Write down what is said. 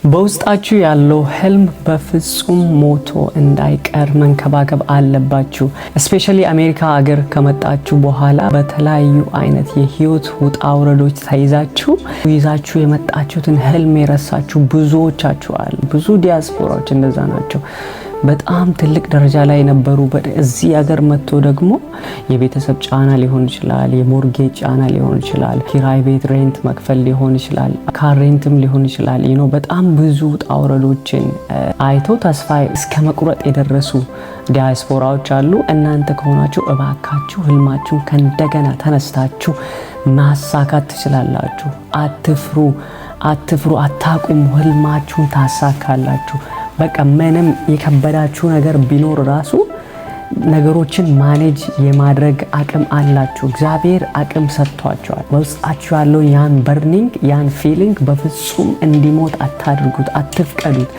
በውስጣችሁ ያለው ህልም በፍጹም ሞቶ እንዳይቀር መንከባከብ አለባችሁ። Especially አሜሪካ ሀገር ከመጣችሁ በኋላ በተለያዩ አይነት የህይወት ውጣ ውረዶች ተይዛችሁ ይዛችሁ የመጣችሁትን ህልም የረሳችሁ ብዙዎቻችሁ አሉ። ብዙ ዲያስፖራዎች እንደዛ ናቸው። በጣም ትልቅ ደረጃ ላይ የነበሩ እዚህ ሀገር መጥቶ ደግሞ የቤተሰብ ጫና ሊሆን ይችላል፣ የ mortgage ጫና ሊሆን ይችላል፣ ኪራይ ቤት rent መክፈል ሊሆን ይችላል፣ car rent ም ሊሆን ይችላል። በጣም ብዙ ውጣ ውረዶችን አይተው ተስፋ እስከ መቁረጥ የደረሱ ዲያስፖራዎች አሉ። እናንተ ከሆናችሁ እባካችሁ ህልማችሁን ከእንደገና ተነስታችሁ ማሳካት ትችላላችሁ። አትፍሩ፣ አትፍሩ፣ አታቁሙ። ህልማችሁን ታሳካላችሁ። በቃ ምንም የከበዳችሁ ነገር ቢኖር ራሱ ነገሮችን manage የማድረግ አቅም አላችሁ። እግዚአብሔር አቅም ሰጥቷችኋል። በውስጣችሁ ያለው ያን burning፣ ያን feeling በፍጹም እንዲሞት አታድርጉት፣ አትፍቀዱት።